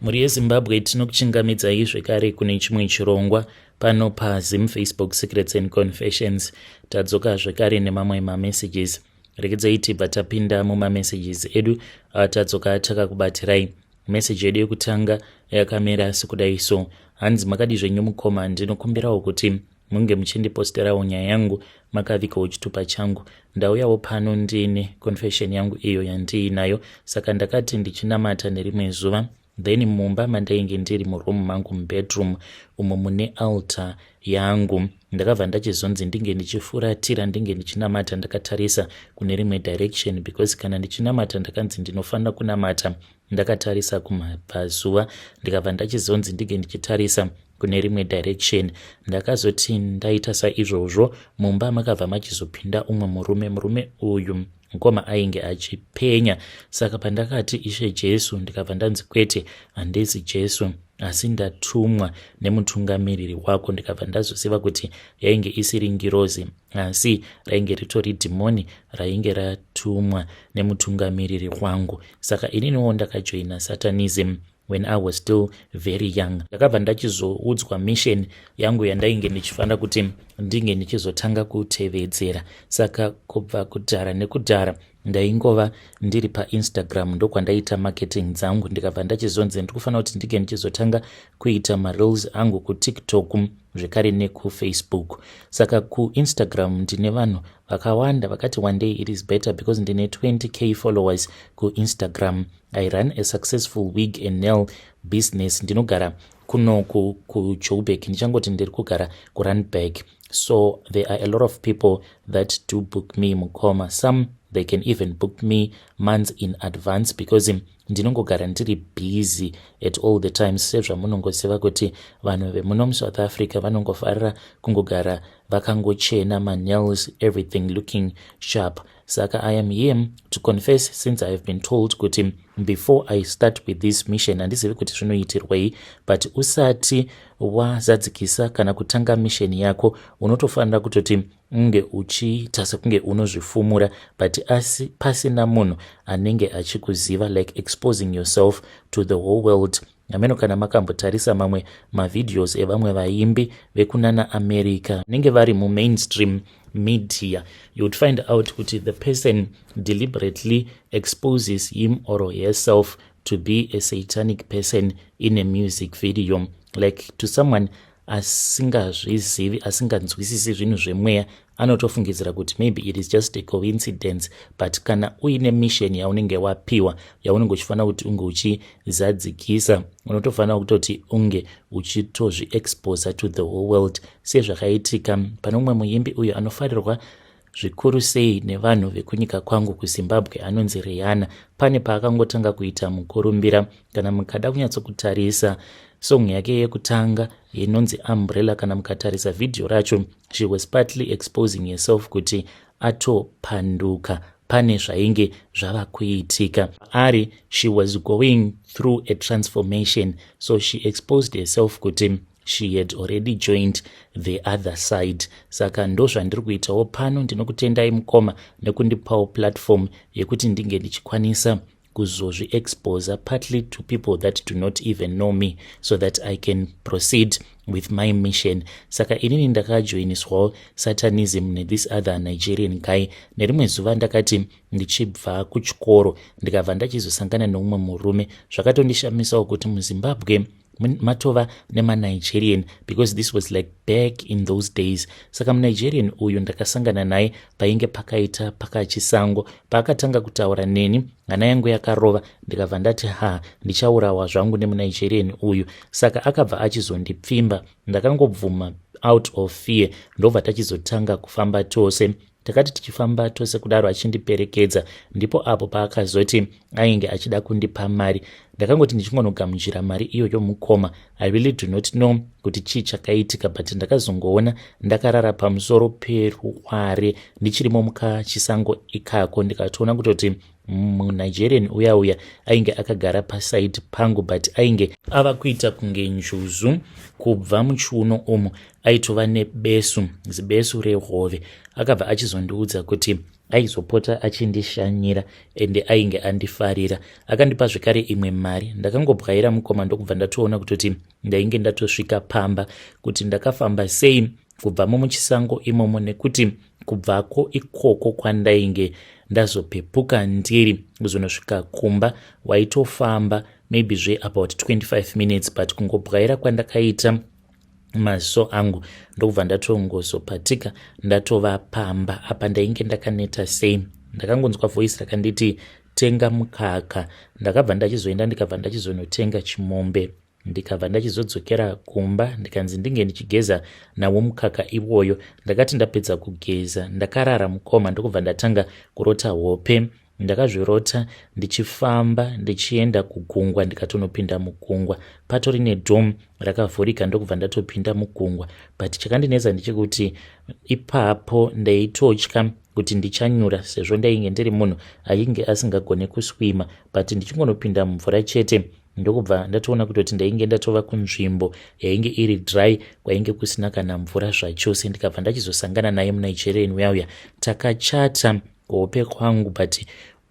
Mhuri yeZimbabwe, tinokuchingamidzai zvekare kune chimwe chirongwa pano paZim Facebook Secrets and Confessions. Tadzoka zvekare nemamwe mamessages. Rekedzai tibva tapinda mumamessages edu atadzoka takakubatirai. Message yedu yekutanga yakamira sekudai so: hanzi, "Makadi zvenyu mukoma? Ndinokumbirawo kuti munge muchindiposterawo nyaya yangu makavikawo chitupa changu. Ndauyawo pano ndine confession yangu iyo yandiinayo. Saka ndakati ndichinamata nerimwe zuva, then mumba mandainge ndiri, muroom mangu, mubedroom umo mune altar yangu, ndakabva ndachizonzi ndinge ndichifuratira, ndinge ndichinamata ndakatarisa kune rimwe direction, because kana ndichinamata ndakanzi ndinofanira kunamata ndakatarisa kumabvazuva. Ndikabva ndachizonzi ndinge ndichitarisa kune rimwe direction. Ndakazoti ndaita saizvozvo, mumba makabva machizopinda umwe murume. Murume uyu, mukoma, ainge achipenya. Saka pandakati, 'Ishe Jesu,' ndikabva ndanzi, 'Kwete, handisi Jesu, asi ndatumwa nemutungamiriri wako.' Ndikabva ndazoziva kuti yainge isiri ngirozi, asi rainge ritori dhimoni rainge ratumwa nemutungamiriri wangu. Saka ininiwo ndakajoina Satanism when I was still very young. Ndakabva ndachizoudzwa mission yangu yandainge ndichifanira kuti ndinge ndichizotanga kutevedzera. Saka kubva kudhara nekudhara ndaingova ndiri paInstagram, ndokwandaita marketing dzangu. Ndikabva ndachizonzi ndikufanira kuti ndinge ndichizotanga kuita mareels angu kuTikTok zvekare nekuFacebook. Saka kuInstagram ndine vanhu vakawanda vakati one day. It is better because ndine 20K followers kuInstagram. I run a successful wig and nail business. Ndinogara kunoku kuJoburg, ndichangoti ndiri kugara kuRandburg. So there are a lot of people that do book me, mukoma. Some, they can even book me months in advance because ndinongogara ndiri busy at all the times. Sezvamunongoziva kuti vanhu vemuno muSouth Africa vanongofarira kungogara vakangochena, manails, everything looking sharp. Saka I am here to confess, since I have been told kuti before I start with this mission, handizivi kuti zvinoitirwei, but usati wazadzikisa kana kutanga mission yako, unotofanira kutoti unge uchiita sekunge unozvifumura, but asi pasina munhu anenge achikuziva, like exposing yourself to the whole world. Hameno kana makambotarisa mamwe mavideos evamwe vaimbi vekunana America vanenge vari mumainstream media. You would find out kuti the person deliberately exposes him or herself to be a satanic person in a music video. Like, to someone asingazvizivi, asinganzwisisi zvinhu zvemweya, anotofungidzira kuti maybe it is just a coincidence. But kana uine mission yaunenge wapiwa, yaunenge uchifanira kuti unge uchizadzikisa, unotofanira kutoti unge uchitozviexposa to the whole world, sezvakaitika pane umwe muimbi uyo anofarirwa zvikuru sei nevanhu vekunyika kwangu kuZimbabwe, anonzi Rihanna. Pane paakangotanga kuita mukurumbira, kana mukada kunyatsokutarisa song yake yekutanga inonzi Umbrella, kana mukatarisa vhidhiyo racho, she was partly exposing herself kuti atopanduka pane zvainge zvava kuitika ari. She was going through a transformation, so she exposed herself kuti she had already joined the other side. Saka ndo zvandiri kuitawo pano. Ndinokutendai mukoma nekundipawo platform yekuti ndinge ndichikwanisa kuzozviexposa partly to people that do not even know me, so that I can proceed with my mission. Saka inini ndakajoiniswawo Satanism nethis other Nigerian guy. Nerimwe zuva ndakati ndichibva kuchikoro, ndikabva ndachizosangana neumwe murume. Zvakatondishamisawo kuti muZimbabwe matova nemaNigerian, because this was like back in those days. Saka muNigerian uyu ndakasangana naye painge pakaita pakachisango. Paakatanga kutaura neni, hana yangu yakarova. Ndikabva ndati, "Ha, ndichaurawa zvangu nemuNigerian uyu." Saka akabva achizondipfimba. Ndakangobvuma out of fear, ndobva tachizotanga kufamba tose. Takati tichifamba tose kudaro, achindiperekedza, ndipo apo paakazoti ainge achida kundipa mari. Ndakangoti ndichingonogamuchira mari iyoyo, mukoma, I really do not know kuti chii chakaitika, but ndakazongoona ndakarara pamusoro peruware ndichirimo mukachisango ikako. Ndikatoona kutoti muNigerian uya uya ainge akagara paside pangu, but ainge ava kuita kunge njuzu. Kubva muchiuno umu aitova nebesu, zibesu rehove. Akabva achizondiudza kuti Aizopota achindishanyira ende ainge andifarira. Akandipa zvekare imwe mari. Ndakangobwaira mukoma ndokubva ndatoona kutoti ndainge ndatosvika pamba. Kuti ndakafamba sei kubvamo muchisango imomo, nekuti kubvako ikoko kwandainge ndazopepuka ndiri kuzonosvika kumba waitofamba maybe zve about 25 minutes, but kungobwaira kwandakaita maziso angu ndokubva ndatongozopatika ndatova pamba. Apa ndainge ndakaneta sei. Ndakangonzwa voice rakanditi, "Tenga mukaka." Ndakabva ndachizoenda, ndikabva ndachizonotenga chimombe, ndikabva ndachizodzokera kumba, ndikanzi ndinge ndichigeza nawo mukaka iwoyo. Ndakati ndapedza kugeza, ndakarara mukoma, ndokubva ndatanga kurota hope. Ndakazvirota ndichifamba ndichienda kugungwa, ndikatonopinda mugungwa. Patori nedhomu rakavhurika, ndokubva ndatopinda mugungwa. But chakandinetsa ndechekuti ipapo ndaitotya kuti ndichanyura, sezvo ndainge ndiri munhu ainge asingagone kuswima. But ndichingonopinda mumvura chete, ndokubva ndatoona kutoti ndainge ndatova kunzvimbo yainge iri dry, kwainge kusina kana mvura zvachose. Ndikabva ndachizosangana naye muNigerian uya uya. Takachata kuhope kwangu, but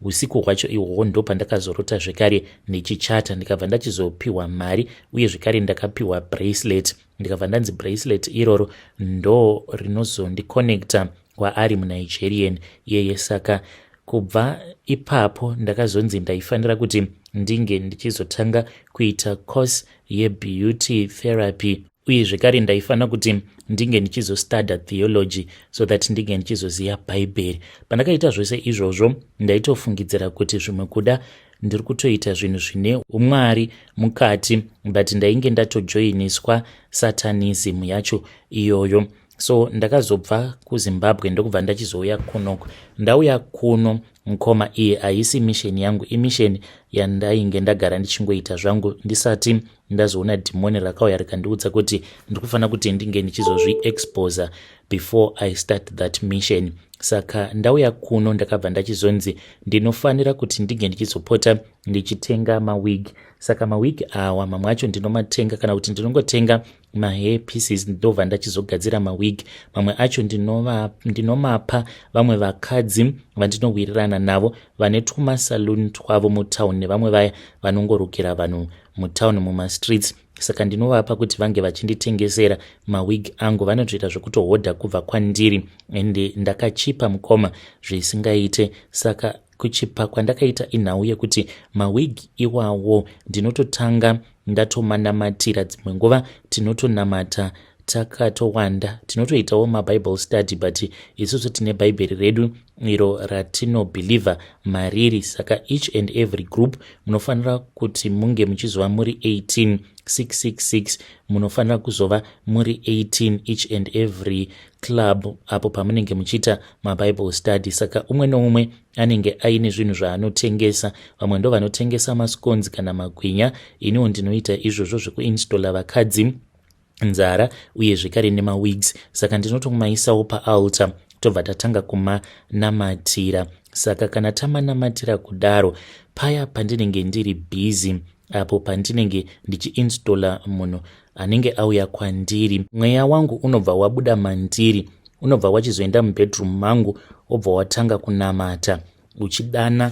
usiku hwacho ihwohwo ndo pandakazorota zvekare ndichichata. Ndikabva ndachizopiwa mari, uye zvekare ndakapiwa bracelet. Ndikabva ndanzi bracelet iroro ndo rinozondiconnecta kwaari muNigerian iyeye. Saka kubva ipapo ndakazonzi ndaifanira kuti ndinge ndichizotanga kuita course yebeauty therapy, uye zvekare ndaifanira kuti ndinge ndichizostudya theology so that ndinge ndichizoziva Bhaibheri. Pandakaita zvose izvozvo, ndaitofungidzira kuti zvimwe kuda ndiri kutoita zvinhu zvine umwari mukati, but ndainge ndatojoiniswa satanism yacho iyoyo. So ndakazobva kuZimbabwe, ndokubva ndachizouya kunoko. Ndauya kuno mukoma, iye haisi mission yangu, imission yandainge ndagara ndichingoita zvangu ndisati ndazoona dhimoni rakauya rikandiudza kuti ndikufanira kuti ndinge ndichizozviexposa before I start that mission. Saka ndauya kuno, ndakabva ndachizonzi ndinofanira kuti ndinge ndichizopota ndichitenga mawig. Saka mawig awa, mamwe acho ndinomatenga, kana kuti ndinongotenga mahair pieces, ndobva ndachizogadzira mawig. Mamwe acho ndinomapa vamwe vakadzi vandinowirirana navo vane tumasaluni twavo mutauni, nevamwe vaya vanongorukira vanhu mutauni, mumastreets. Saka ndinovapa kuti vange vachinditengesera mawig angu. Vanotoita zvekutohodha kubva kwandiri, ende ndakachipa mukoma zvisingaite. Saka kuchipa kwandakaita inhau yekuti mawig iwawo ndinototanga ndatomanamatira. Dzimwe nguva tinotonamata takatowanda, tinotoitawo mabible study, but isusu tine Bhaibheri redu iro ratinobhilivha mariri. Saka each and every group munofanira kuti munge muchizova muri 18, 666. Munofanira kuzova muri 18 each and every club apo pamunenge muchiita mabible study. Saka umwe neumwe anenge aine zvinhu zvaanotengesa. Vamwe ndo vanotengesa mascones kana magwinya. Iniwo ndinoita izvozvo zvekuinstalla vakadzi nzara, uye zvekare nemawigs. Saka ndinotomaisawo paaltar, tobva tatanga kumanamatira. Saka kana tamanamatira kudaro, paya pandinenge ndiri busy, apo pandinenge ndichiinstalla munhu anenge auya kwandiri, mweya wangu unobva wabuda mandiri, unobva wachizoenda mubedroom mangu, wobva watanga kunamata uchidana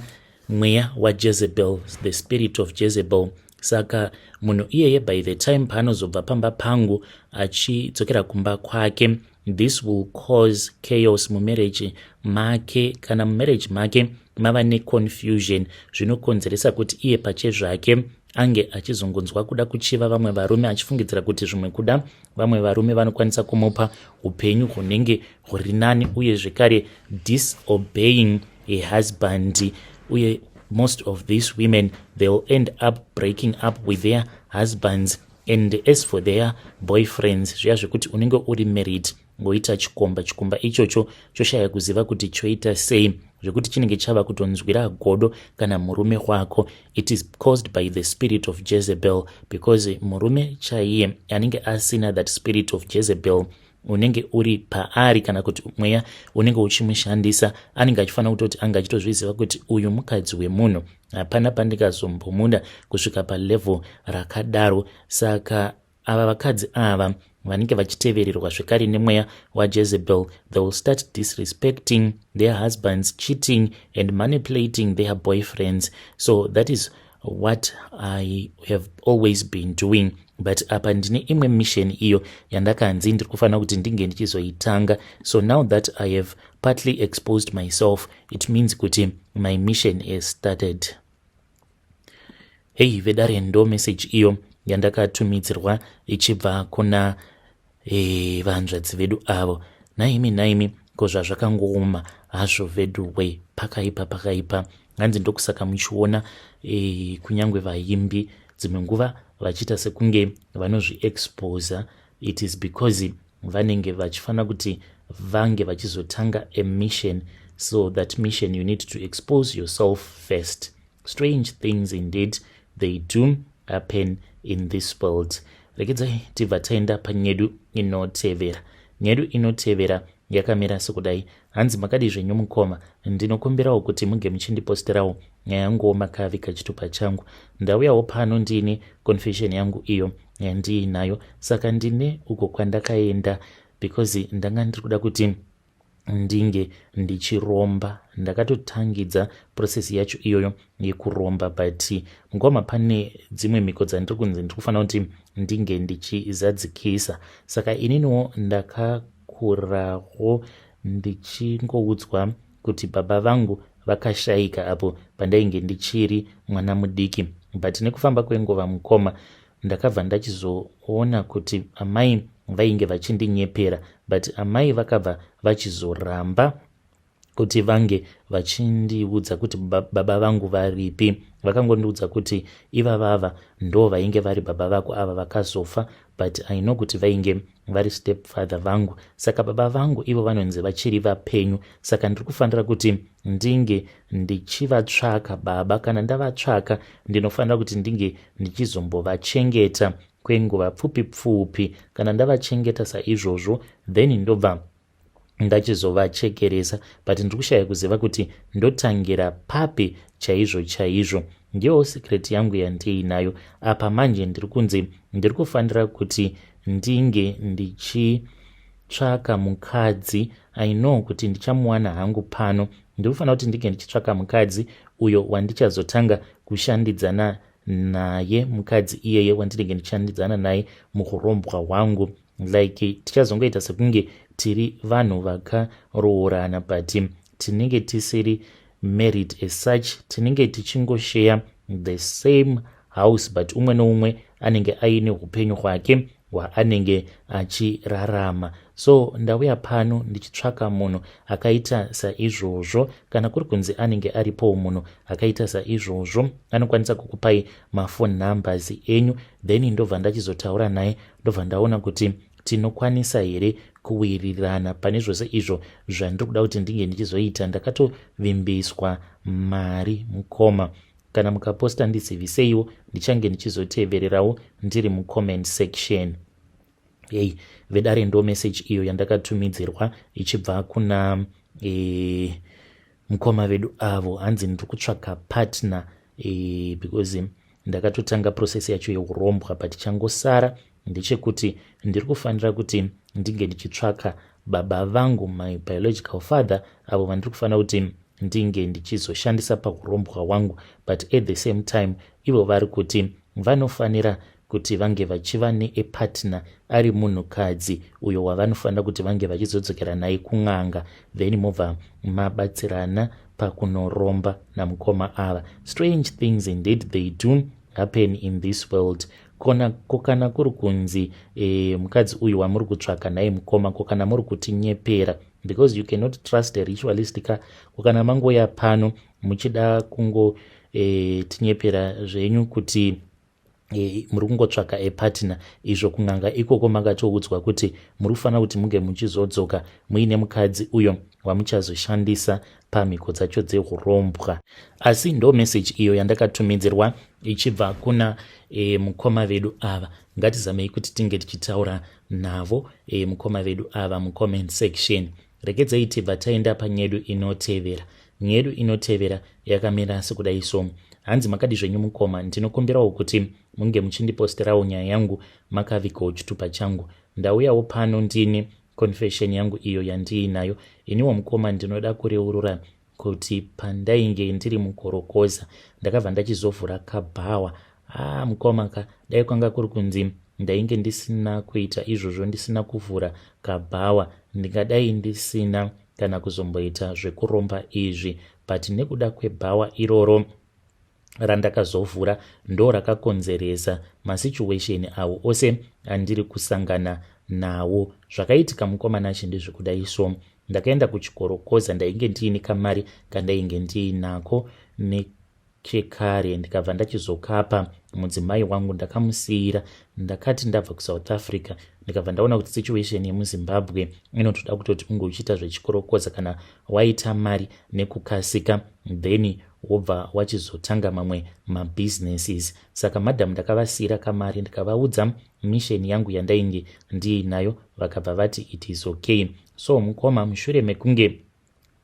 mweya waJezebel, the spirit of Jezebel. Saka munhu iyeye, by the time paanozobva pamba pangu achidzokera kumba kwake, this will cause chaos mumarriage make. Kana mumarriage make mava neconfusion, zvinokonzeresa kuti iye pachezvake ange achizongonzwa kuda kuchiva vamwe varume, achifungidzira kuti zvimwe kuda vamwe varume vanokwanisa kumupa upenyu hunenge huri nani, uye zvekare disobeying a husband. Uye most of these women, they'll end up breaking up with their husbands. And as for their boyfriends, zviya zvekuti unenge uri married, woita chikomba, chikomba ichocho choshaya kuziva kuti choita sei, zvekuti chinenge chava kutonzwira godo kana murume wako. It is caused by the spirit of Jezebel, because murume chaiye anenge asina that spirit of Jezebel unenge uri paari, kana kuti mweya unenge uchimushandisa, anenge achifanira kutoti anga achitozviziva kuti uyu mukadzi wemunhu, hapana pandikazombomuda kusvika palevel rakadaro. Saka ava vakadzi ava Vanenge vachitevererwa zvekare nemweya waJezebel. They will start disrespecting their husbands, cheating and manipulating their boyfriends. So that is what I have always been doing, but apa ndine imwe mission iyo yandakanzi ndiri kufanira kuti ndinge ndichizoitanga. So now that I have partly exposed myself, it means kuti my mission is started. Hei vedare, ndo message iyo yandakatumidzirwa ichibva kuna vanzvadzi vedu avo. Naimi naimi, ko zvazvakangooma hazvo vedu we, pakaipa, pakaipa. Hanzi ndokusaka muchiona kunyange vaimbi dzimwe nguva vachiita sekunge vanozviexposa. It is because vanenge vachifanira kuti vange vachizotanga a mission. So that mission, you need to expose yourself first. Strange things indeed, they do happen in this world. Regedzai tibva taenda panyedu inotevera. Nyedu inotevera yakamira sekudai. Hanzi, "Makadi zvenyu mukoma? Ndinokumbirawo kuti muge muchindiposterawo nyaya yanguwo makavika chitupa changu. Ndauyawo pano ndiine confession yangu iyo yandiinayo. Saka ndine uko kwandakaenda because ndanga ndiri kuda kuti ndinge ndichiromba. Ndakatotangidza process yacho iyoyo yekuromba, but mukoma, pane dzimwe mhiko dzandiri kunzi ndiri kufanira kuti ndinge ndichizadzikisa. Saka ininiwo ndakakurawo ndichingoudzwa kuti baba vangu vakashayika apo pandainge ndichiri mwana mudiki, but nekufamba kwenguva, mukoma, ndakabva ndachizoona kuti amai vainge vachindinyepera, but amai vakabva vachizoramba kuti vange vachindiudza kuti baba vangu varipi. Vakangondiudza kuti ivavava ndo vainge vari baba vako ava vakazofa, but I know kuti vainge vari step father vangu. Saka baba vangu ivo vanonzi vachiri vapenyu, saka ndiri kufanira kuti ndinge ndichivatsvaka baba. Kana ndavatsvaka, ndinofanira kuti ndinge ndichizombovachengeta kwenguva pfupi pfupi. Kana ndavachengeta saizvozvo, then ndobva ndachizovachekeresa, but ndiri kushaya kuziva kuti ndotangira papi chaizvo chaizvo. Ndiyo secret yangu yandiinayo apa. Manje ndiri kunzi ndiri kufanira kuti ndinge ndichitsvaka mukadzi. I know kuti ndichamuwana hangu pano. Ndiri kufanira kuti ndinge ndichitsvaka mukadzi uyo wandichazotanga kushandidzana naye, mukadzi iyeye wandinenge ndichishandidzana naye muurombwa hwangu. Like tichazongoita sekunge tiri vanhu vakaroorana, but tinenge tisiri married as such. Tinenge tichingoshare the same house, but umwe neumwe anenge aine upenyu hwake hwaanenge achirarama. So ndauya pano ndichitsvaka munhu akaita saizvozvo. Kana kuri kunzi anenge aripowo munhu akaita saizvozvo, anokwanisa kukupai maphone numbers enyu, then ndobva ndachizotaura naye, ndobva ndaona kuti tinokwanisa here kuwirirana pane zvose izvo zvandiri kuda kuti ndinge ndichizoita. Ndakatovimbiswa mari, mukoma. Kana mukaposta, ndiziviseiwo, ndichange ndichizotevererawo ndiri mucomment section." Hei vedare, ndo message iyo yandakatumidzirwa ichibva kuna mukoma vedu avo. Hanzi ndiri kutsvaka partner because ndakatotanga process yacho yeurombwa, but changosara ndechekuti ndiri kufanira kuti ndinge ndichitsvaka baba vangu, my biological father, avo vandiri kufanira kuti ndinge ndichizoshandisa paurombwa hwangu. But at the same time, ivo vari kuti vanofanira kuti vange vachiva neapartner ari munhukadzi uyo wavanofanira kuti vange vachizodzokera naye kun'anga, then mobva mabatsirana pakunoromba namukoma ava. Strange things indeed, they do happen in this world. Kona ko kana kuri kunzi mukadzi uyu wamuri kutsvaka naye, mukoma, ko kana muri kutinyepera? Because you cannot trust a ritualist ka. Ko kana mangoya pano muchida kungo tinyepera zvenyu kuti muri kungotsvaka apartner, izvo kun'anga ikoko makatoudzwa kuti muri kufanira kuti munge muchizodzoka muine mukadzi uyo wamuchazoshandisa pamhiko dzacho dzeurombwa? Asi ndo message iyo yandakatumidzirwa ichibva kuna mukoma vedu ava. Ngatizamei kuti tinge tichitaura navo mukoma vedu ava mucomment section. Regedzai tibva taenda panyedu inotevera. Nyedu inotevera yakamira sekudai so. Hanzi, "Makadi zvenyu mukoma? Ndinokumbirawo kuti munge muchindiposterawo nyaya yangu makavigawo chitupa changu. Ndauyawo pano ndine confession yangu iyo yandiinayo. Iniwo mukoma, ndinoda kureurura kuti pandainge ndiri mukorokoza, ndakabva ndachizovhura kabhawa. Ah, mukoma ka, dai kwanga kuri kunzi ndainge ndisina kuita izvozvo, ndisina kuvhura kabhawa, ndingadai ndisina kana kuzomboita zvekuromba izvi. But nekuda kwebhawa iroro randakazovhura, ndo rakakonzeresa masituation awo ose andiri kusangana nawo. Zvakaitika, mukoma Nashe, ndezvekudai. So ndakaenda kuchikorokoza, ndainge ndiine kamari kandainge ndiinako nechekare, ndikabva ndachizokapa mudzimai wangu, ndakamusiyira. Ndakati ndabva kuSouth Africa, ndikabva ndaona kuti situation yemuZimbabwe inotoda kutoti unge uchiita zvechikorokoza. Kana waita mari nekukasika, then wobva wachizotanga mamwe mabusinesses. Saka madhamu ndakavasiyira kamari, ndikavaudza mission yangu yandainge ndiinayo, vakabva vati it is okay. So mukoma, mushure mekunge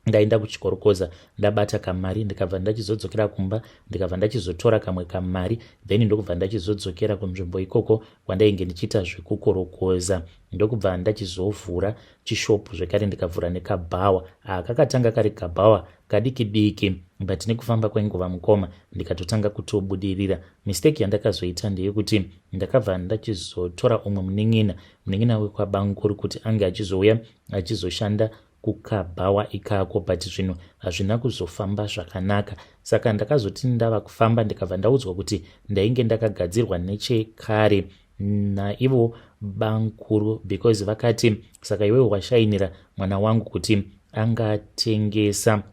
ndaenda kuchikorokoza, ndabata kamari, ndikabva ndachizodzokera kumba, ndikabva ndachizotora kamwe kamari, then ndokubva ndachizodzokera kunzvimbo ikoko kwandainge ndichiita zvekukorokoza, ndokubva ndachizovhura chishopu zvekare, ndikavhura nekabhawa. Kakatanga kari kabhawa kadiki diki, but nekufamba kwenguva, mukoma, ndikatotanga kutobudirira. Mistake yandakazoita ndeyekuti ndakabva ndachizotora umwe munin'ina, munin'ina wekwabankuru, kuti ange achizouya achizoshanda kukabhawa ikako, but zvinhu hazvina kuzofamba zvakanaka. Saka ndakazoti ndava kufamba, ndikabva ndaudzwa kuti ndainge ndakagadzirwa nechekare naivo bankuru, because vakati, "Saka iwewe washainira mwana wangu kuti angatengesa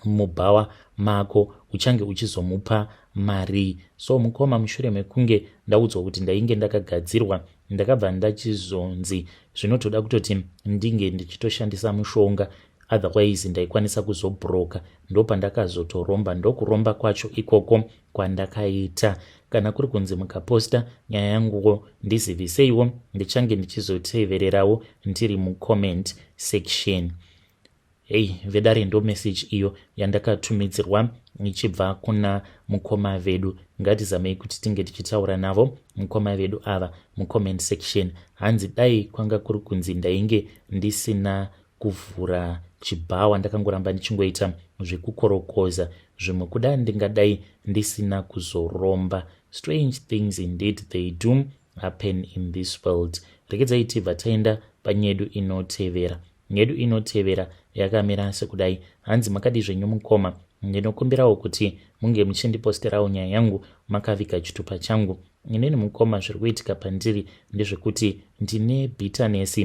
mubhawa mako, uchange uchizomupa mari." So mukoma, mushure mekunge ndaudzwa kuti ndainge ndakagadzirwa, ndakabva ndachizonzi zvinotoda kutoti ndinge ndichitoshandisa mushonga, otherwise ndaikwanisa kuzobhuroka. Ndopandakazotoromba, ndokuromba kwacho ikoko kwandakaita. Kana kuri kunzi mukaposta nyaya yanguwo, ndiziviseiwo, ndichange ndichizotevererawo ndiri mucomment section. Hei vedare, ndo message iyo yandakatumidzirwa ichibva kuna mukoma vedu. Ngatizamei kuti tinge tichitaura navo mukoma vedu ava mucomment section. Hanzi dai kwanga kuri kunzi ndainge ndisina kuvhura chibhawa, ndakangoramba ndichingoita zvekukorokoza, zvimwe kuda ndingadai ndisina kuzoromba. Strange things indeed, they do happen in this world. Regedzai tibva taenda panyedu inotevera. Nyedu inotevera yakamira sekudai. Hanzi, "Makadi zvenyu mukoma? Ndinokumbirawo kuti munge muchindiposterawo nyaya yangu makaviga chitupa changu. Inini mukoma, zviri kuitika pandiri ndezvekuti ndine bitterness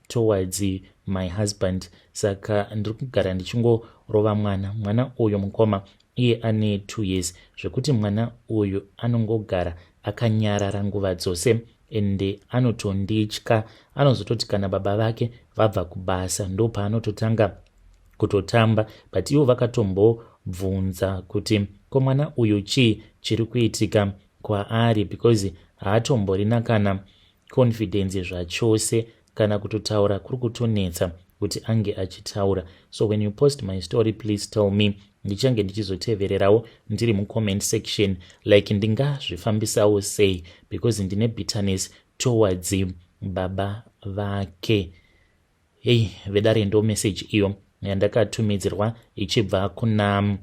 towards my husband, saka ndiri kugara ndichingorova mwana. Mwana uyu mukoma, iye ane 2 years, zvekuti mwana uyu anongogara akanyarara nguva dzose, ende anotonditya. Anozototi kana baba vake vabva kubasa, ndo paanototanga kutotamba. But ivo vakatombobvunza kuti ko mwana uyu chii chiri kuitika kwaari, because haatomborina kana confidence zvachose, kana kutotaura kuri kutonetsa kuti ange achitaura. So when you post my story, please tell me, ndichange ndichizotevererawo ndiri mucomment section. Like ndingazvifambisawo sei, because ndine bitterness towards baba vake?" Hei vedare, ndo message iyo yandakatumidzirwa ichibva kuna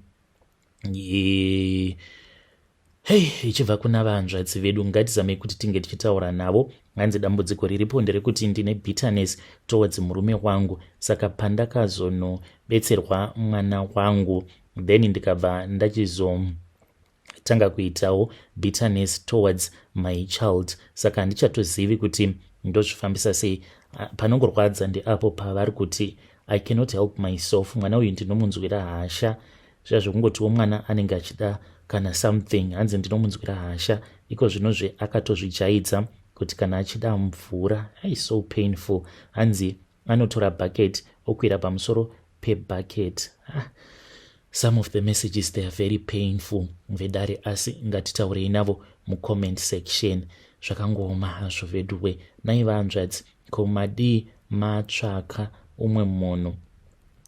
hei, ichibva kuna vanzvadzi vedu. Ngatizamei kuti tinge tichitaura navo. Hanzi dambudziko riripo nderekuti ndine bitterness towards murume wangu, saka pandakazonobetserwa mwana wangu, then ndikabva ndachizotanga kuitawo bitterness towards my child, saka handichatozivi kuti ndozvifambisa sei. Panongorwadza ndeapo pavari kuti, 'I cannot help myself, mwana uyu ndinomunzwira hasha.' Zviya zvekungotiwo mwana anenge achida kana something. Hanzi ndinomunzwira hasha iko zvinozve akatozvijaidza kuti kana achida mvura, ai, so painful, hanzi anotora bucket okwira pamusoro pebucket. Ah, some of the messages, they are very painful vedare, asi ngatitaurei navo mucomment section. Zvakangooma hazvo veduwe. Nai vanzvadzi, ko madii matsvaka umwe munhu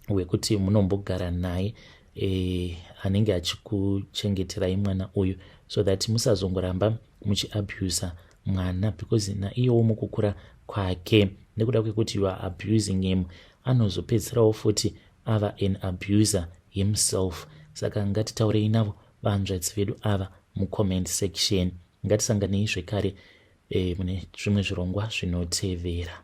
wekuti munombogara naye anenge achikuchengeterai mwana uyu, so that musazongoramba muchiabusa mwana, because naiyewo mukukura kwake, nekuda kwekuti you are abusing him, anozopedzisirawo futi ava an abuser himself. Saka ngatitaurei navo vahanzvadzi vedu ava mucomment section. Ngatisanganei zvekare mune zvimwe zvirongwa zvinotevera.